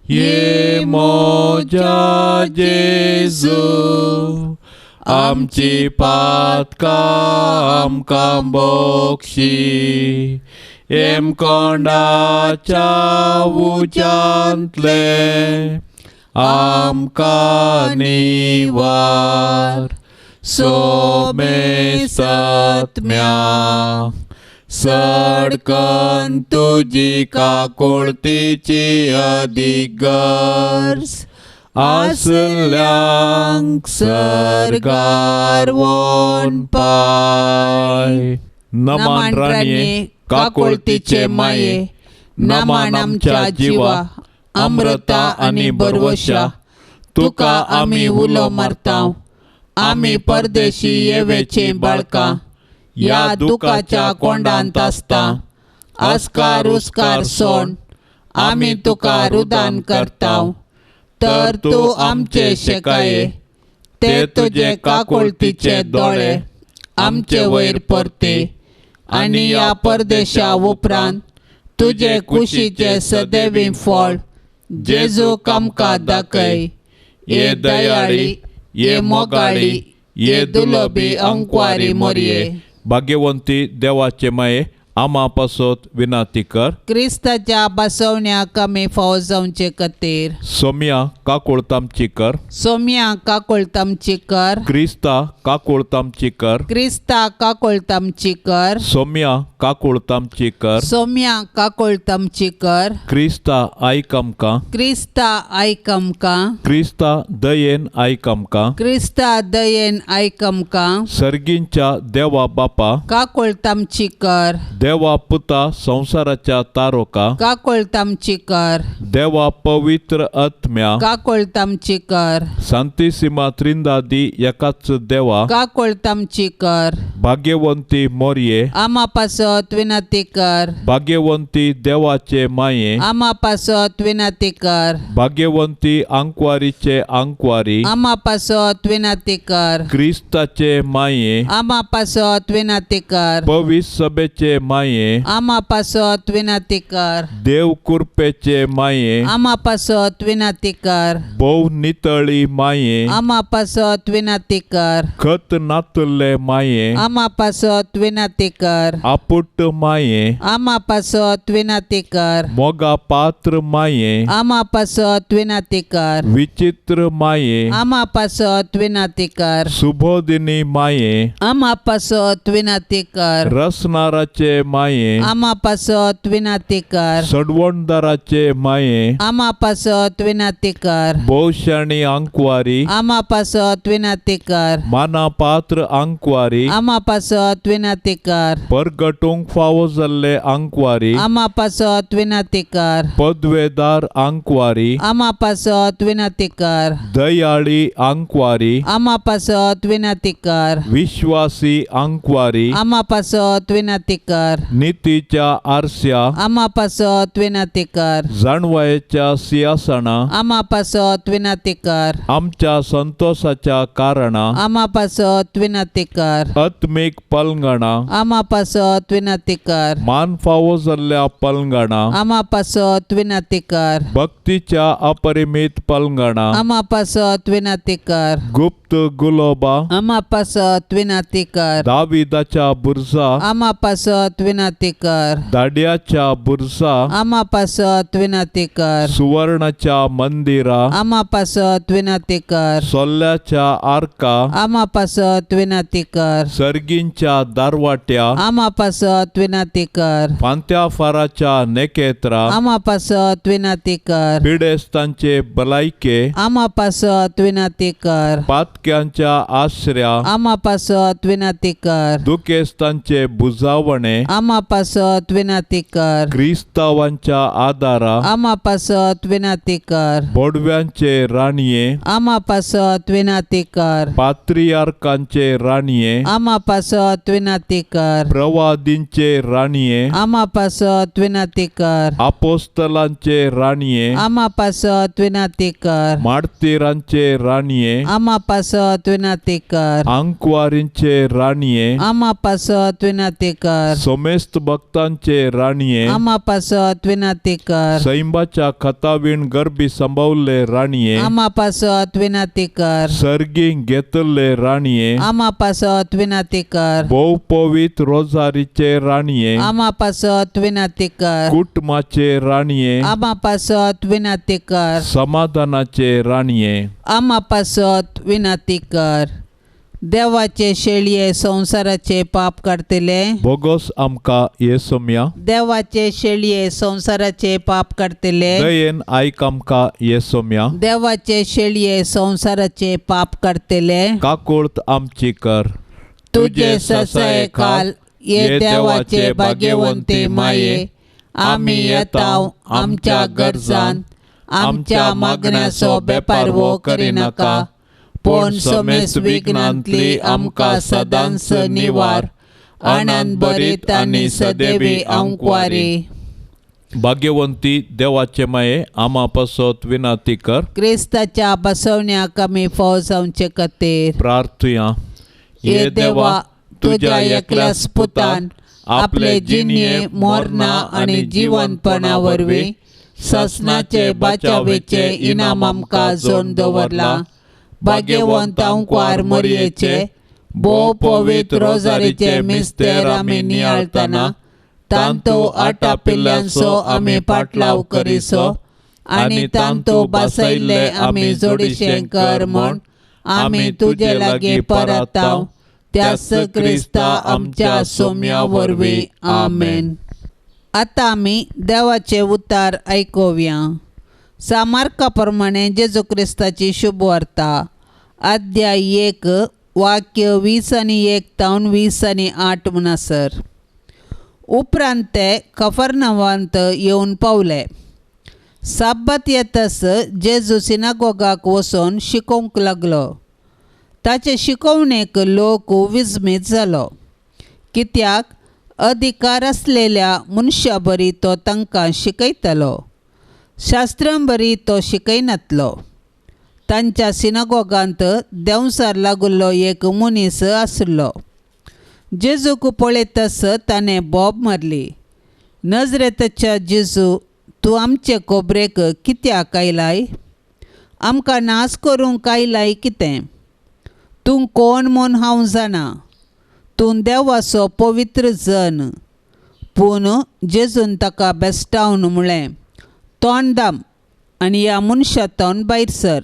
ये मोजा जेजू, आमची पातकां आमकां बक्षी, हेमकोंडाच्या उज्यांतले आमकां निवार, सोमे सत्म्या सडकन तुजी काकुळतीची अदीक गरज आसल्यांक सर्गार वोन पाय. नमान राणये, काकुळतीचे माये, नमान आमच्या जिवा, अमृता आनी बरवशा, तुका आमी उलो मारता, आमी परदेशी येवेची बाळकां, ह्या दुखाच्या कोंडांत आसता, आस्कार उस्कार सोण आमी तुका रुदान करतांव तर तूं आमचे शेकाये ते तुजे काकुळतीचे दोळे आमचे वयर परते आनी ह्या परदेशा उपरांत तुजे कुशीचे सदैवी फळ जेजू आमकां दाखय. ये दयाळी, ये मोगाळी, ये दुलबी अंकवारी मोरये. भाग्यवंती देवाचे माये, आमा पासत विनाती कर. क्रिस्ताच्या बसवण्याक आमी फावो जावचे खातीर. सोम्या काकुळतामची कर. सोम्या काकुळतामची कर. क्रिस्ता काकुळतामची कर. क्रिस्ता काकुळतामची कर. सोम्या काकुळतामची कर. सोम्या काकुळतामची कर. क्रिस्ता आयक आमकां. क्रिस्ता आयक आमकां. क्रिस्ता दयेन आयक आमकां. क्रिस्ता दयेन आयक आमकां. सर्गींच्या देवा बापा, काकुळतामची कर. देवा पुता संवसाराच्या तारोका, काकुळतामची कर. देवा पवित्र आत्म्या, काकुळतामची कर. सांतिसिमा त्रिंदादी एकाच देवा, काकुळतामची कर. भाग्यवंती मोरये, आमा पासत विनंती कर. भाग्यवंती देवाचे माये, आमा पासत विनंती कर. भाग्यवंती आंकवारीचे आंकवारी, आमा पासत विनंती कर. क्रिस्ताचे माये, आमा पासत विनंती कर. पवित्र सभेचे माये, आमा पासत विनंती कर. देव कुरपेचे माये, आमा पासत विनंती कर. भोव नितळी माये, आमा पासत विनंती कर. खत नातुल्ले माये, आमा पासत विनंती कर. आपुट माये, आमा पासत विनंती कर. मोगा पात्र माये, आमा पासत विनंती कर. विचित्र माये, आमा पासत विनंती कर. सुबोधिनी माये, आमा पासत विनंती कर. रसनाराचे माये, आमा पासत विनंती कर. सडवणदाराचे माये, आमा पासत विनंती कर. भोवशाणी आंकवारी, आमा पासत विनंती कर. माना पात्र आंकवारी, आमा पासत विनंती कर. परगटूंक फावो जाल्ले आंकवारी, आमा पासत विनंती कर. पदवेदार आंकवारी, आमा पासत विनंती कर. दयाळी आंकवारी, आमा पासत विनंती कर. विश्वासी आंकवारी, आमा पासत विनंती कर. नितीच्या आरस्या, आमा पासत विनंती कर. जाणवायेच्या सिंहासना, आमा पासत विनंती कर. आमच्या संतोषाच्या कारणा, आमा पासत विनंती कर. आत्मीक पलंगणा, आमा पासत विनंती कर. मान फावो जाल्ल्या पलंगणा, आमा पासत विनंती कर. भक्तीच्या अपरिमीत पलंगणा, आमा पासत विनंती कर. गुप्त गुलोबा, आमा पासत विनंती कर. दाविदाच्या बुरजा, आमा पासत विनंती कर. दाड्याच्या बुरजा, आमा पासत विनंती कर. सुवर्णाच्या मंदिरा, आमा पासत विनंती कर. सोल्ल्याच्या आर्का, आमा पासत विनंती कर. सर्गींच्या दारवाट्या, आमा पासत विनंती कर. फांत्या फाराच्या नेकेत्रा, आमा पासत विनंती कर. पिडेस्तांचे भलायके, आमा पासत विनंती कर. पातक्यांच्या आश्र्या, आमा पासत विनंती कर. दुखेस्तांचे बुजावणे, आमा पासत विनंती कर. क्रिस्तावांच्या आदारा, आमा पासत विनंती कर. बोडव्यांचे राणये, आमा पासत विनंती कर. पात्रियार्कांचे राणये, आमा पासत विनंती कर. प्रवादींचे राणये, आमा पासत विनंती कर. आपोस्तलांचे राणये, आमा पासत विनंती कर. मार्तीरांचे राणये, आमा पासत विनंती कर. आंकवारींचे राणये, आमा पासत विनंती कर. समेस्त भक्तांचे राणये, आमा पासत विनंती कर. सैंबाच्या खतावीण गर्भी संभवले राणये, आमा पासत विनंती कर. सर्गी घेतले राणये, आमा पासत विनंती कर. भोव पवित्र रोजारीचे राणये, आमा पासत विनंती कर. कुटुंबाचे राणये, आमा पासत विनंती कर. समाधानाचे राणये, आमा पासत विनंती कर. देवाचे शेळये संवसाराचे पाप काडटले. बोगस आमकां हे सोम्या, देवाचे शेळये संवसाराचे पाप काडटले. दयेन आयक आमकां हे सोम्या, देवाचे शेळये संवसाराचे पाप काडटले. काकुळत आमची कर. तुजे ससाये खाल ये देवाचे भाग्यवंती माये, आमी येताव आमच्या गरजान, आमच्या मागण्याचो बेपारवो करिनाका, पूण समेस्त विघ्नांतली आमकां सदांच निवार. आनंद भरीत आनी सदैवी आंकवारी. भाग्यवंती देवाचे माये आमा पासत विनाती कर. क्रिस्ताच्या बसवण्याक आमी फाव जावचे खातीर प्रार्थुया. हे देवा, तुज्या एकल्याच पुतान आपले जिणये मरणा आनी जिवनपणा वरवीं ससनाचे बाचावेचे इनाम आमकां जोडून दवरलां. भाग्यवंत आंकवार मरयेचे भोव पवित्र रोजारीचे मिस्तेर आमी नियाळतना तांतो आटापिल्ल्यांचो आमी पाटलाव करिसो आनी तांतो बसयल्ले आमी जोडीशें कर म्हूण आमी तुजे लागीं परताव त्याच क्रिस्ता आमच्या सोम्या वरवीं. आमेन. आतां आमी देवाचे उतार आयकुया. सामार्का प्रमाणे जेजू क्रिस्ताची शुभवार्ता, अध्याय 1 वाक्य 20 आनी 1 तावन 20 आनी 8 म्हणसर. उपरांत ते कफरनवांत येवन पावले. साब्बात येतच जेजू सिनागोगाक वचून शिकोवंक लागलो. ताचे शिकोवणेक लोक विस्मीत जालो, कित्याक अधिकार आसलेल्या मनशा बरी तो तांकां शिकयतालो, शास्त्रां बरी तो शिकयनातलो. तांच्या सिनागोगांत देंवसार लागुल्लो एक मनीस आसलो. जेजूक पळयतच ताणें बोब मारली, नजरेतच्या जेजू, तूं आमचे कोबरेक कित्याक आयलाय? आमकां नाश करूंक आयलाय कितें? तूं कोण म्हूण हांव जाणा, तूं देवाचो पवित्र जन. पूण जेजून ताका बेस्टावन म्हळें, तोंड दाम आनी ह्या मनशा तोंड भायर सर.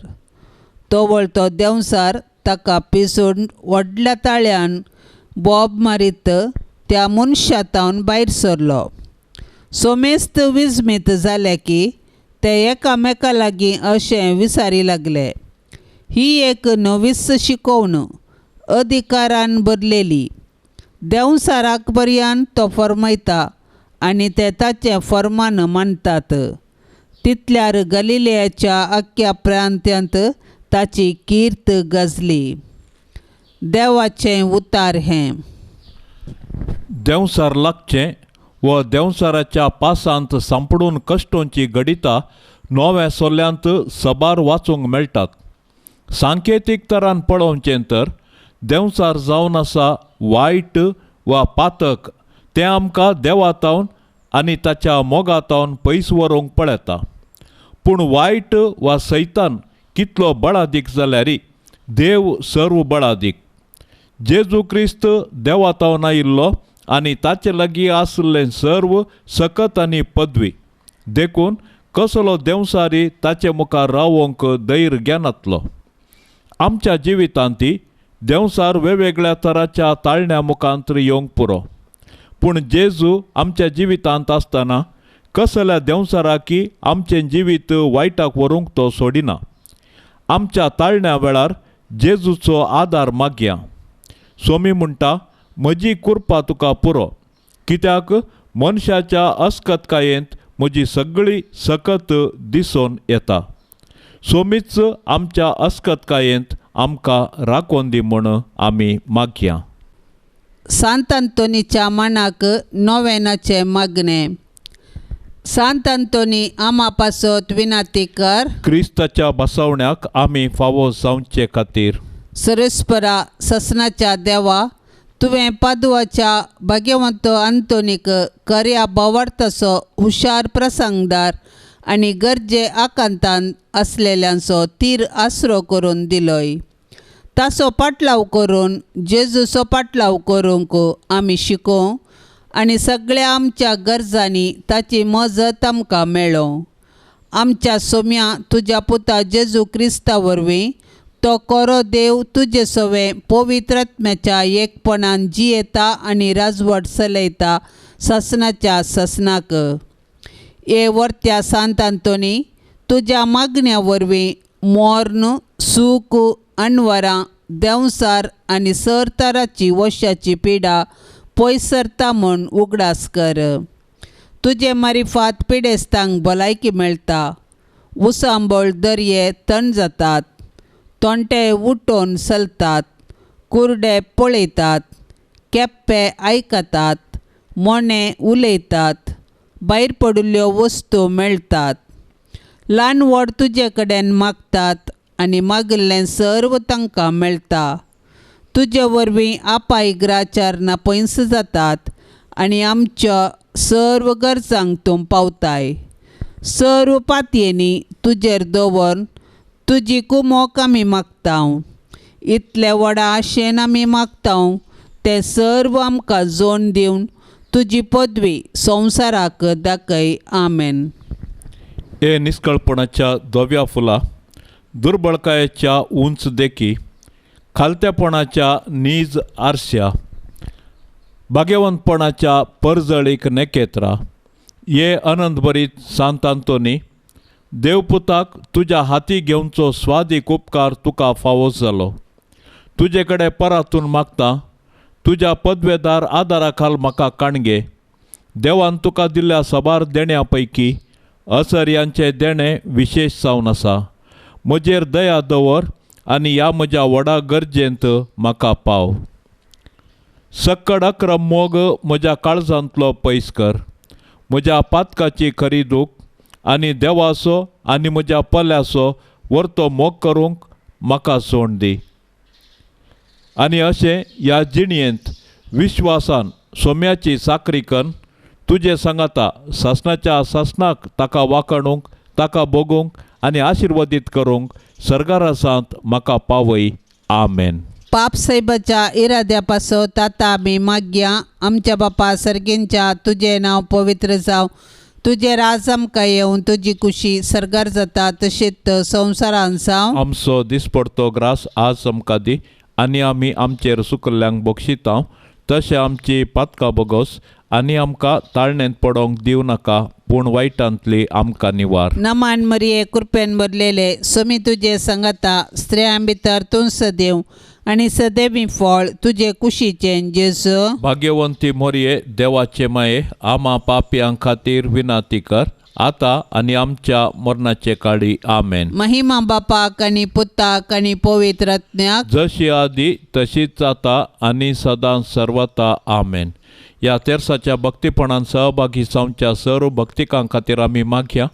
तो वळतो देंवसार ताका पिसून व्हडल्या ताळ्यान बोब मारीत त्या मनशा तावन भायर सरलो. सोमेस्त विस्मीत जाले की ते एकामेका लागीं अशें विचारी लागले, ही एक नवीच शिकोवण अधिकारान भरलेली. देंवसाराक पर्यान तो फर्मयता आनी ते ताचें फर्मान मानतात. तितल्यार गलिलेयाच्या आख्ख्या प्रांत्यांत ताची कीर्त गाजली. देवाचें उतार हें. देंवसार लागचें व देंवसाराच्या पासांत सांपडून कश्टोंची घडिता नव्या सोल्यांत सबार वाचूंक मेळटात. सांकेतीक तरान पळोवचें तर देंवसार जावन आसा वायट वा पातक, तें आमकां देवातावन आनी ताच्या मोगातावन पयस व्हरूंक पळयता. पूण वायट वा सैतान कितलो बळादीक जाल्यारय देव सर्व बळादीक. जेजू क्रिस्त देवातावन आयिल्लो आनी ताचे लागीं आशिल्लें सर्व सकत आनी पदवी, देखून कसलो देंवसारी ताचे मुखार रावोंक धैर्य घेनातलो. आमच्या जिवितांत देंवसार वेगवेगळ्या तराच्या ताळण्या मुखांत येवंक पुरो, पूण जेजू आमच्या जिवितांत आसतना कसल्या देंवसाराकी आमचें जिवीत वायटाक व्हरूंक तो सोडिना. आमच्या ताळण्या वेळार जेजूचो आदार मागया. सोमी म्हणटा, म्हजी कृपा तुका पुरो, कित्याक मनशाच्या अस्कतकायेंत म्हजी सगळी सकत दिसून येता. सोमीच आमच्या अस्कतकायेंत आमकां राखोन दी म्हूण आमी मागया. सांत आंतोनीच्या मनाक नोवेनाचें मागणें. सांत आंतोनी आमा पासत विनाती कर. क्रिस्ताच्या बसवण्याक आमी फावो जावचे खातीर. सरस्परा ससनाच्या देवा, तुवें पादुवाच्या भाग्यवंत आंतोनीक कर्या बावडतसो हुशार प्रसंगदार आनी गरजे आकांतान आसलेल्यांचो तीर आसरो करून दिलोय. ताचो पाटलाव करून जेजूचो पाटलाव करूंक आमी शिकोवं आनी सगळ्या आमच्या गरजांनी ताची मजत आमकां मेळों. आमच्या सोम्या तुज्या पुता जेजू क्रिस्ता वरवीं तो कोरो देव तुजे सवें पवित्र आत्म्याच्या एकपणान जियेता आनी राजवट चलयता ससनाच्या ससनाक. हे वर्त्या सांत आंतोनी, तुज्या मागण्या वरवीं मोर्न सूख अनवरां देंवसार आनी सरताराची वशाची पिडा पयस सरता म्हूण उगडास कर. तुजे मारिफात पिडेस्तांक भलायकी मेळटा, उसांबळ दर्ये थंड जातात, तोंटे उठोवन चलतात, कुरडे पळयतात, केप्पे आयकतात, मोणे उलयतात, भायर पडिल्ल्यो वस्तू मेळटात. ल्हान व्हड तुजे कडेन मागतात आनी मागिल्लें सर्व तांकां मेळटा. तुजे वरवीं आपाय ग्राचार ना पयस जातात आनी आमच्या सर्व गरजांक तूं पावताय. सर्व पातयेंनी तुजेर दवर तुजी कुमोक आमी मागता. इतले व्हडा आशेन आमी मागता तें सर्व आमकां जोन दिवन तुजी पदवी संवसाराक दाखय. आमेन. हे निस्कळपणाच्या धव्या फुलां, दुर्बळकायेच्या उंच देखी, खालतेपणाच्या नीज आरश्या, भाग्यवंतपणाच्या परजळीक नेकेत्रा, हे अनंतभरीत सांत आंतोनी, देवपुताक तुज्या हाती घेवचो स्वादीक उपकार तुका फावो जालो. तुजे कडेन परातून मागता, तुज्या पदवेदार आदारा खाल म्हाका काणगे. देवान तुका दिल्ल्या साबार देण्या पैकी असर्यांचें देणें विशेश जावन आसा. म्हजेर दया दवर आनी ह्या म्हज्या व्हडा गरजेंत म्हाका पाव. सक्कड अक्रम मोग म्हज्या काळजांतलो पयस कर. म्हज्या पातकाची खरी दूख आनी देवाचो आनी म्हज्या पल्याचो वरतो मोग करूंक म्हाका सोण दी. आनी अशें ह्या जिणयेंत विश्वासान सोम्याची साकरी कन्न तुजे सांगाता सासणाच्या सासणाक ताका वाखाणूंक, ताका भोगूंक आनी आशिर्वादीत करूंक सर्गारासांत म्हाका पावय. आमेन. पाप साहेबाच्या इराद्या पासत आतां आमी मागया. आमच्या बापा सर्गींच्या तुजें नांव पवित्र जावं, तुजें राज आमकां येवन, तुजी कुशी सर्गार जाता तशेंच संवसारान जावं. आमचो दिसपडतो ग्रास आज आमकां दी आनी आमी आमचेर सुकल्ल्यांक बक्षिता तशें आमची पातकां बोगस आनी आमकां ताळणेंत पडोंक दिवं नाका, पूण वायटांतली आमकां निवार. नमान मरिये, कृपेन भरलेले, सोमी तुजे संगता, स्त्रियां भितर तूं सदैव आनी सदैवी फळ तुजे कुशीचें जेजू. भाग्यवंती मोरये, देवाचे माये, आमा पापयां खातीर विनाती कर आतां आनी आमच्या मरणाचे काळी. आमेन. महिमा बापाक आनी पुताक आनी पवित्र आत्म्याक, जशी आदी तशीच जाता आनी सदां सर्वता. आमेन. ह्या तेर्साच्या भक्तीपणान सहभागी जावच्या सर्व भक्तिकां खातीर आमी मागया.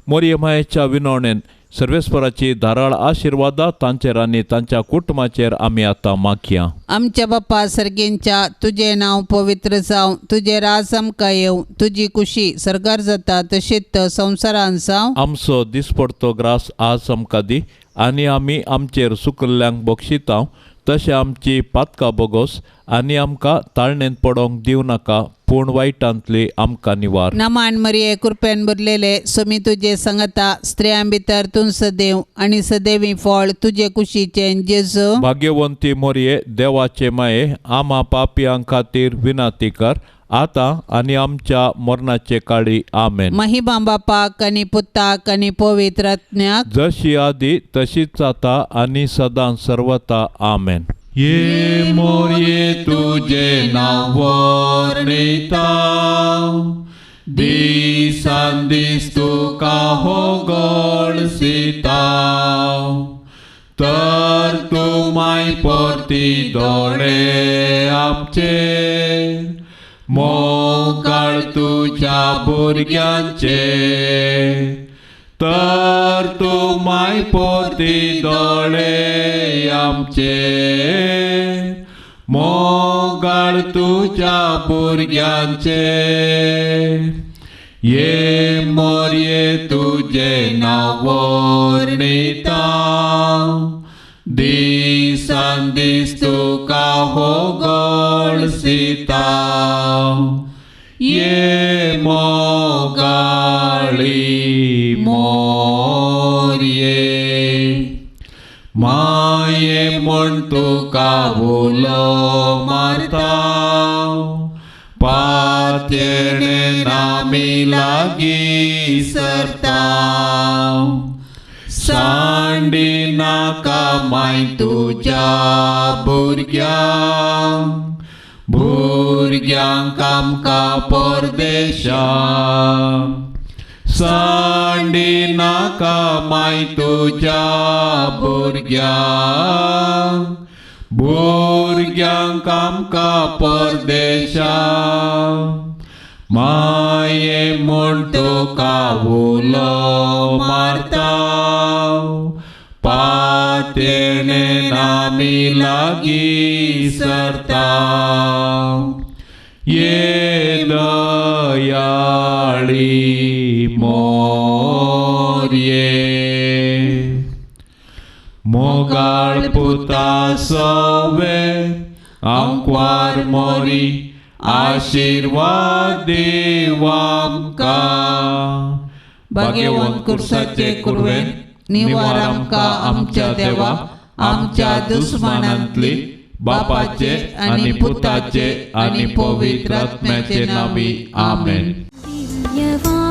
मोरये मायेच्या विनवणेन सर्वेस्वराची धाराळ आशिर्वादा तांचेर आनी तांच्या कुटुंबाचेर आमी आतां मागया. आमच्या बापा सर्गींच्या तुजें नांव पवित्र जावं, तुजें राज आमकां येवं, तुजी कुशी सर्गार जाता तशीच संवसारान जावं. आमचो दिसपडतो ग्रास आज आमकां दी आनी आमी आमचेर सुकल्ल्यांक बक्षिता तशें आमची पातकां बोगोस आनी आमकां ताळणेंत पडोंक दिवं नाका, पूण वायटांतली आमकां निवार. नमान मरिये, कृपेन भरलेले, सोमी तुजे संगता, स्त्रियां भितर तूं सदैव आनी सदैवी फळ तुजे कुशीचें जेजू. भाग्यवंती मोरये, देवाचे माये, आमा पापयां खातीर विनाती कर आतां आनी आमच्या मरणाचे काळी. आमेन. महिमा बापाक आनी पुताक आनी पवित्र आत्म्याक, जशी आदी तशीच जाता आनी सदां सर्वता. आमेन. ये मोरये तुजे नांव वर्णिता, दिसान दीस तुका हो गळसिता, तर तूं माय परती दोळे आमचे, मोगाळ तुज्या भुरग्यांचे, तर तूं माय परती दोळे आमचे, मोगाळ तुज्या भुरग्यांचे. ये मोरये तुजें नांव वर्णिता, दिसान दीस तुका हो गळसिता, ये मोगाळी मोरये, माये म्हण तुका उलो मारता, पातयेणे आमी लागीं सरता, सांडी नाका माय तुज्या भुरग्यांक, भुरग्यांक आमकां परदेशाक, सांडी नाका माय तुज्या भुरग्यांक, भुरग्यांक आमकां परदेशाक, माये म्हूण तुका उलो मारता पातेणे आमी लागीं सरता ये दयाळी मोरये मोगाळ पुता सवे आंकवार मोरी आशिर्वाद देव आमकां भाग्यवंत कुर्साचे कुरवेन निवार आमकां आमच्या देवा आमच्या दुस्मानांतली बापाचे आनी पुताचे आनी पवित्र आत्म्याचे नावी आमेन. दिव्यवाणी.